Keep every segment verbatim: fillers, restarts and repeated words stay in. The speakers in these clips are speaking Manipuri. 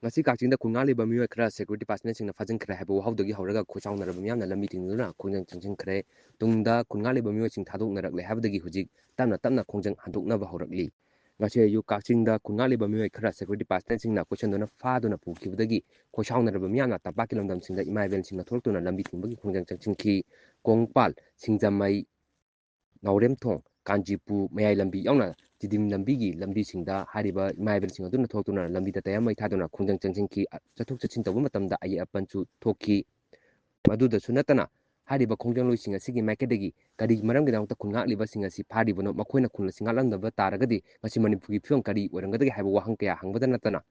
ꯉꯁꯤ ꯀꯛꯆꯤꯡꯗ ꯈꯨꯟꯉꯥꯛꯂꯤꯕ ꯃꯤꯑꯣꯏ ꯈꯔ security personnelꯁꯤꯡꯅ ꯐꯥꯖꯤꯟꯈ꯭ꯔꯦ ꯍꯥꯏꯕ ꯋꯥꯍꯧꯗꯒꯤ ꯍꯧꯔꯒ ꯈꯣꯏꯁꯥꯎꯅꯔꯕ ꯃꯤꯌꯥꯝꯅ ꯂꯝꯕꯤ ꯊꯤꯡꯗꯨꯅ ꯈꯣꯡꯖꯪ ꯆꯪꯁꯤꯟꯈ꯭ꯔꯦ꯫ ꯇꯨꯡꯗ ꯈꯨꯟꯉꯥꯛꯂꯤꯕ ꯃꯤꯑꯣꯏꯁꯤꯡ ꯊꯥꯗꯣꯛꯅꯔꯛꯂꯦ ꯍꯥꯏꯕꯗꯒꯤ ꯍꯧꯖꯤꯛ ꯇꯞꯅ ꯇꯞꯅ ꯈꯣꯡꯖꯪ ꯍꯟꯗꯣꯛꯅꯕ ꯍꯧꯔꯛꯂꯤ꯫ ꯉꯁꯤ ꯑꯌꯨꯛ ꯀꯛꯆꯤꯡꯗ ꯈꯨꯟꯉꯥꯛꯂꯤꯕ ꯃꯤꯑꯣꯏ ꯈꯔ security personnelꯁꯤꯡꯅ ꯀꯣꯏꯁꯟꯗꯨꯅ ꯐꯥꯗꯨꯅ ꯄꯨꯈꯤꯕꯗꯒꯤ ꯈꯣꯏꯁꯥꯎꯅꯔꯕ ꯃꯤꯌꯥꯝꯅ ꯇꯝꯄꯥꯛꯀꯤ ꯂꯝꯗꯝꯁꯤꯡꯗ ꯏꯃꯥ ꯏꯕꯦꯜꯁꯤꯡꯅ ꯊꯣꯛꯂꯛꯇꯨꯅ ꯂꯝꯕꯤ ꯊꯤꯡꯕꯒꯤ ꯈꯣꯡꯖꯪ ꯆꯪꯁꯤꯟꯈꯤ꯫ ꯀꯣꯡꯄꯥꯜ, ꯁꯤꯡꯖꯃꯩ, ꯅꯥꯎꯔꯦꯝꯊꯣꯡ, ꯀꯥꯟꯆꯤꯄꯨꯔ, ꯃꯌꯥꯏ ꯂꯝꯕꯤ ꯌꯥꯎꯅ ꯇꯤꯗꯤꯝ ꯂꯝꯕꯤꯒꯤ ꯂꯝꯕꯤꯁꯤꯡꯗ ꯍꯥꯏꯔꯤꯕ ꯏꯃꯥ ꯏꯕꯦꯜꯁꯤꯡ ꯑꯗꯨꯅ ꯊꯣꯛꯇꯨꯅ ꯂꯝꯕꯤꯗ ꯇꯌꯥꯔ ꯃꯩ ꯊꯥꯗꯨꯅ ꯈꯣꯡꯖꯪ ꯆꯪꯁꯤꯟꯈꯤ꯫ ꯆꯠꯊꯣꯛ ꯆꯠꯁꯤꯟ ꯇꯧꯕ ꯃꯇꯝꯗ ꯑꯌꯦꯠ ꯑꯄꯟꯁꯨ ꯊꯣꯛꯈꯤ꯫ ꯃꯗꯨꯗꯁꯨ ꯅꯠꯇꯅ ꯍꯥꯏꯔꯤꯕ ꯈꯣꯡꯖꯪꯂꯣꯏꯁꯤꯡ ꯑꯁꯤꯒꯤ ꯃꯥꯏꯀꯩꯗꯒꯤ ꯀꯔꯤ ꯃꯔꯝꯒꯤꯗꯃꯛꯇ ꯈꯨꯟ ꯉꯥꯛꯂꯤꯕꯁꯤꯡ ꯑꯁꯤ ꯐꯥꯔꯤꯕꯅꯣ, ꯃꯈꯣꯏꯅ ꯈꯨꯜ ꯑꯁꯤ ꯉꯥꯛꯂꯝꯗꯕ ꯇꯥꯔꯒꯗꯤ ꯉꯁꯤ ꯃꯅꯤꯄꯨꯔꯒꯤ ꯐꯤꯕꯝ ꯀꯔꯤ ꯑꯣꯏꯔꯝꯒꯗꯒꯦ ꯍꯥꯏꯕ ꯋꯥꯍꯪ ꯀꯌꯥ ꯍꯪꯕꯗ ꯅꯠꯇꯅ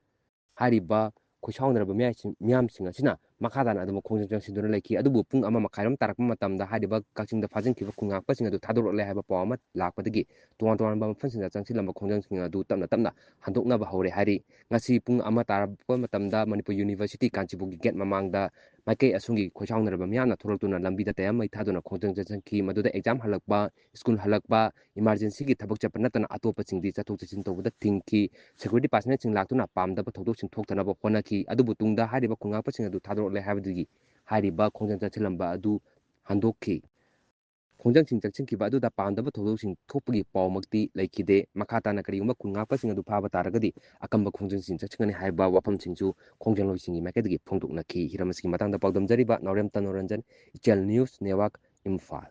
ꯍꯥꯏꯔꯤꯕ ꯈꯣꯏꯁꯥꯎꯅꯔꯕ ꯃꯤꯌꯥꯝꯁꯤꯡ, ꯃꯤꯌꯥꯝꯁꯤꯡ ꯑꯁꯤꯅ ꯃꯈꯥ ꯇꯥꯅ ꯑꯗꯨꯝ ꯈꯣꯡꯖꯪ ꯆꯪꯁꯤꯟꯗꯨꯅ ꯂꯩꯈꯤ꯫ ꯑꯗꯨꯕꯨ ꯄꯨꯡ ꯑꯃ ꯃꯈꯥꯏꯔꯣꯝ ꯇꯥꯔꯛꯄ ꯃꯇꯝꯗ ꯍꯥꯏꯔꯤꯕ ꯀꯛꯆꯤꯡꯗ ꯐꯥꯖꯤꯟꯈꯤꯕ ꯈꯨꯟ ꯉꯥꯛꯄꯁꯤꯡ ꯑꯗꯨ ꯊꯥꯗꯣꯔꯛꯂꯦ ꯍꯥꯏꯕ ꯄꯥꯎ ꯑꯃ ꯂꯥꯛꯄꯗꯒꯤ ꯇꯣꯉꯥꯟ ꯇꯣꯉꯥꯟꯕ ꯃꯐꯝꯁꯤꯡꯗ ꯆꯪꯁꯤꯜꯂꯝꯕ ꯈꯣꯡꯖꯪꯁꯤꯡ ꯑꯗꯨ ꯇꯞꯅ ꯇꯞꯅ ꯍꯟꯗꯣꯛꯅꯕ ꯍꯧꯔꯦ ꯍꯥꯏꯔꯤ꯫ ꯉꯁꯤ ꯄꯨꯡ ꯑꯃ ꯇꯥꯔꯛꯄ ꯃꯇꯝꯗ ꯃꯅꯤꯄꯨꯔ ꯌꯨꯅꯤꯚꯔꯁꯤꯇꯤ ꯀꯥꯟꯆꯤꯄꯨꯔꯒꯤ ꯒꯦꯠ ꯃꯃꯥꯡꯗ ꯃꯥꯏꯀꯩ ꯑꯁꯣꯝꯒꯤ ꯈꯣꯏꯁꯥꯎꯅꯔꯕ ꯃꯤꯌꯥꯝꯅ ꯊꯣꯛꯂꯛꯇꯨꯅ ꯂꯝꯕꯤꯗ ꯇꯌꯥꯔ ꯃꯩ ꯊꯥꯗꯨꯅ ꯈꯣꯡꯖꯪ ꯆꯪꯁꯤꯟꯈꯤ꯫ ꯃꯗꯨꯗ exam ꯍꯜꯂꯛꯄ, ꯁ꯭ꯀꯨꯜ ꯍꯜꯂꯛꯄ, emergencyꯒꯤ ꯊꯕꯛ ꯆꯠꯄ ꯅꯠꯇꯅ ꯑꯇꯣꯞꯄꯁꯤꯡꯗꯤ ꯆꯠꯊꯣꯛ ꯆꯠꯁꯤꯟ ꯇꯧꯕꯗ ꯊꯤꯡꯈꯤ꯫ Security personnelꯁꯤꯡ ꯂꯥꯛꯇꯨꯅ ꯄꯥꯝꯗꯕ ꯊꯧꯗꯣꯛꯁꯤꯡ ꯊꯣꯛꯇꯅꯕ ꯍꯣꯠꯅꯈꯤ꯫ ꯑꯗꯨꯕꯨ ꯇꯨꯡꯗ ꯍꯥꯏꯔꯤꯕ ꯈꯨꯟꯉꯥꯛꯄꯁꯤꯡ ꯑꯗꯨ ꯊꯥꯗꯣꯔꯛꯂꯦ ꯍꯥꯏꯕꯗꯨꯒꯤ ꯍꯥꯏꯔꯤꯕ ꯈꯣꯡꯖꯪ ꯆꯪꯁꯤꯜꯂꯝꯕ ꯑꯗꯨ ꯍꯟꯗꯣꯛꯈꯤ꯫ ꯈꯣꯡꯖꯪꯁꯤꯡ ꯆꯪꯁꯤꯟꯈꯤꯕ ꯑꯗꯨꯗ ꯄꯥꯝꯗꯕ ꯊꯧꯗꯣꯛꯁꯤꯡ ꯊꯣꯛꯄꯒꯤ ꯄꯥꯎꯃꯛꯇꯤ ꯂꯩꯈꯤꯗꯦ꯫ ꯃꯈꯥ ꯇꯥꯅ ꯀꯔꯤꯒꯨꯝꯕ ꯈꯨꯟꯉꯥꯛꯄꯁꯤꯡ ꯑꯗꯨ ꯐꯥꯕ ꯇꯥꯔꯒꯗꯤ ꯑꯀꯟꯕ ꯈꯣꯡꯖꯪꯁꯤꯡ ꯆꯪꯁꯤꯟꯒꯅꯤ ꯍꯥꯏꯕ ꯋꯥꯐꯝꯁꯤꯡꯁꯨ ꯈꯣꯡꯖꯪꯂꯣꯏꯁꯤꯡꯒꯤ ꯃꯥꯏꯀꯩꯗꯒꯤ ꯐꯣꯡꯗꯣꯛꯅꯈꯤ꯫ ꯍꯤꯔꯝ ꯑꯁꯤꯒꯤ ꯃꯇꯥꯡꯗ ꯄꯥꯎꯗꯝꯖꯔꯤꯕ ꯅꯥꯎꯔꯦꯝ ꯇꯅꯣꯔꯟꯖꯟ, ꯏꯆꯦꯜ News Network, ꯏꯝꯐꯥꯜ꯫